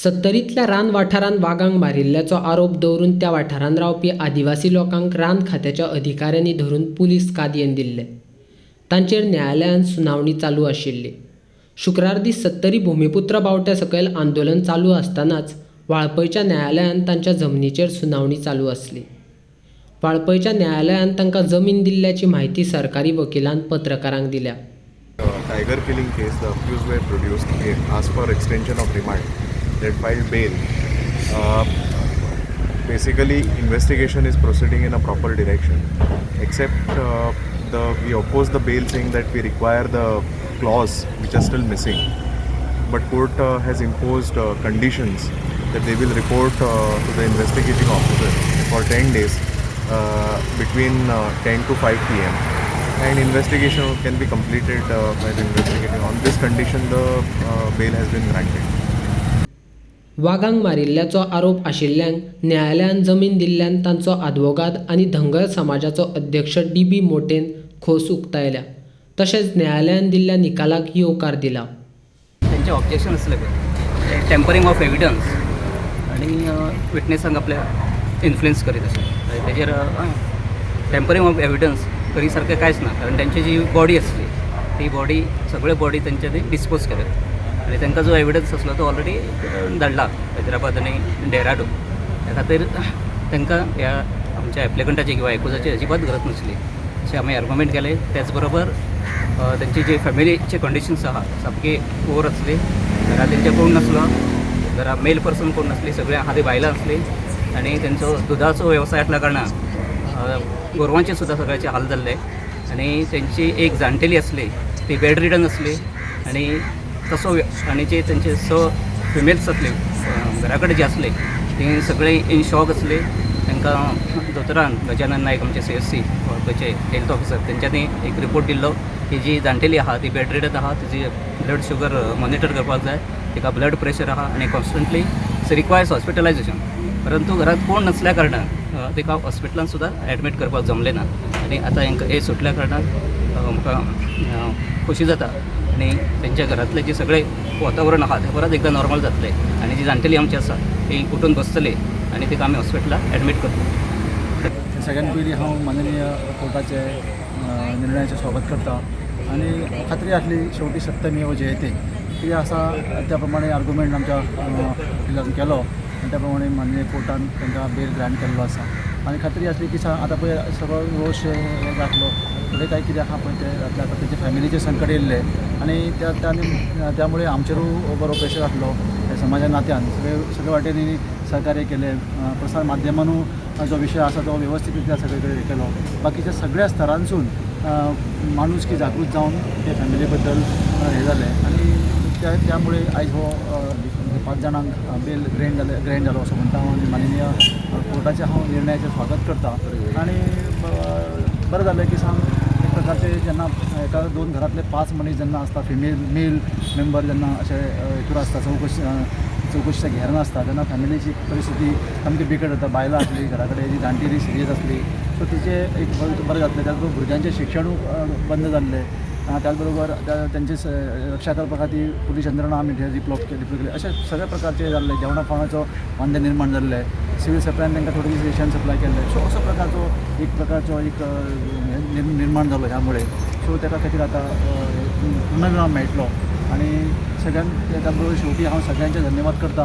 सत्तरींतल्या रान वाठारांत वागांक मारिल्ल्याचो आरोप दवरून त्या वाठारांत रावपी आदिवासी लोकांक रान खात्याच्या अधिकाऱ्यांनी धरून पुलीस कादयेन दिल्ले. तांचेर न्यायालयांत सुनावणी चालू आशिल्ली. शुक्रार दीस सत्तरी भुमिपुत्र बावट्या सकयल आंदोलन चालू आसतनाच वाळपयच्या न्यायालयांत तांच्या जमनीचेर सुनावणी चालू आसली. वाळपयच्या न्यायालयान तांकां जमीन दिल्ल्याची म्हायती सरकारी वकिलान पत्रकारांक दिल्या. Tiger killing case, the accused were produced. They asked for extension of remand. They had filed bail. Basically, investigation is proceeding in a proper direction. Except the we oppose the bail, saying that we require the clause which are still missing. But court has imposed conditions that they will report to the investigating officer for 10 days between 10 to 5 p.m. and investigation can be completed by the investigating. On this condition, the bail has been granted. वागांक मारिल्ल्याचो आरोप आशिल्ल्यांक न्यायालयान जमीन दिल्ल्यान तांचो आदवोगाद आनी धंगर समाजाचो अध्यक्ष डी बी मोटेन खोस उक्तायल्या. तशेंच न्यायालयान दिल्ल्या निकालाक येवकार दिला. तेंचे ऑब्जेक्शन आसलें पळय, टेम्परींग ऑफ एविडन्स आनी विटनेसांक आपल्या इन्फ्लुयन्स करीत अशें. तेजेर टेम्परींग ऑफ एविडन्स करी सारकें कांयच ना, कारण तेंची जी बॉडी आसली ती बॉडी, सगळे बॉडी तेंच्यांनी डिस्पोज केले आनी तांकां जो एविडन्स आसलो तो ऑलरेडी धाडला हैदराबाद आनी डेहराडून. त्या खातीर तांकां ह्या आमच्या एप्लिकंटाची किंवा एकुजाची अजिबात गरज नासली अशें आमी आर्ग्युमेंट केलें. त्याच बरोबर तेंची जी फॅमिलीचे कंडिशन्स आहा सामकी पुअर आसली. घरा तेंचे कोण नासलो, घरा मेल पर्सन कोण नासली, सगळीं आहा ती बायलां आसली आनी तेंचो दुदाचो वेवसाय आसल्या कारणान गोरवांचे सुद्दां सगळ्याचे हाल जाल्ले आनी तेंची एक जाणटेली आसली ती बेड रिडन आसली आनी तसो आनी जे तेंचे स फिमेल्स आसले घरा कडेन जे आसले ती सगळीं इन शॉक आसली. तांकां दोतोरान गजानन नायक, आमचे सीएचसी वाळपयचे हेल्थ ऑफिसर, तेंच्यांनी एक रिपोर्ट दिल्लो की जी जाणटेली आहा ती बेड रिडन आहा, तिजी ब्लड शुगर मॉनिटर करपाक जाय, तिका ब्लड प्रेशर आहा आनी कॉन्स्टंटली रिक्वायर्स हॉस्पिटलायझेशन. परंतु घरात कोण नसल्या कारणान तिका हॉस्पिटलान सुद्दां एडमीट करपाक जमलें ना. आनी आतां हांकां हे सुटल्या कारणान म्हाका खोशी जाता आनी तेंच्या घरांतलें जें सगळें वातावरण आहा तें परत एकदां नॉर्मल जातलें आनी जी जाणटेली आमची आसा ती उठून बसतली आनी तिका आमी हॉस्पिटलान एडमीट करतले. सगळ्यात पयलीं हांव माननीय कोर्टाचे निर्णयाचें स्वागत करता आनी खात्री आसली, शेवटी सत्यमेव जयते. कितें आसा त्या प्रमाणे आर्गुमेंट आमच्या वकिलान केलो आनी त्या प्रमाणे माननीय कोर्टान तांकां बेल ग्रांट केल्लो आसा. आनी खात्री आसली की आतां पळय सगळो रोश हें जातलो, फुडें काय कितें आहा पळय तें जातलें. आतां तेजे फॅमिलीचेर संकट येयल्लें आनी त्या त्या त्यामुळे आमचेरूय बरो प्रेशर आसलो. समाजा नात्यान सगळे सगळे वाटेंनी सहकार्य केलें. प्रसार माध्यमानूय जो विशय आसा तो वेवस्थीत रित्या सगळे कडेन केलो. बाकीच्या सगळ्या स्तरांसून माणुसकी जागृत जावन ते फॅमिली बद्दल हें जालें आनी त्यामुळे आयज हो पांच जाणांक बेल ग्रेंट जाले, ग्रेंट जालो असो म्हणटा हांव. आनी माननीय कोर्टाच्या हांव निर्णयाचें स्वागत करता. आनी बरें जालें की सांग, एक प्रकारचे जेन्ना एका दोन घरांतले पांच मनीस जेन्ना आसता, फिमेल मेल मेंबर जेन्ना अशे हितूर आसता, चवकशीच्या घेरान आसता, तेन्ना फॅमिलीची परिस्थिती सामकी बिकट जाता. बायलां आसली घरा कडेन, जी जाणटेली सिरियस आसली, सो तिचें एक बरें जातलें. त्याच बरोबर भुरग्यांचें शिक्षणूय बंद जाल्लें. त्याच बरोबर तेंचे रक्षा करपा खातीर पुलीस यंत्रणा आमी डिप्लॉय केली. अशे सगळे प्रकारचे जाल्ले, जेवणा खावणाचो वांदे निर्माण जाल्ले, सिवील सप्लायन तांकां थोडे दीस रेशन सप्लाय केल्ले. सो असो प्रकारचो एक प्रकारचो एक हें निर्माण जालो ह्या मुळे. सो ताका खातीर आतां पुनर्विराम मेळटलो आनी सगळ्यांक त्याच बरोबर शेवटी हांव सगळ्यांचे धन्यवाद करता.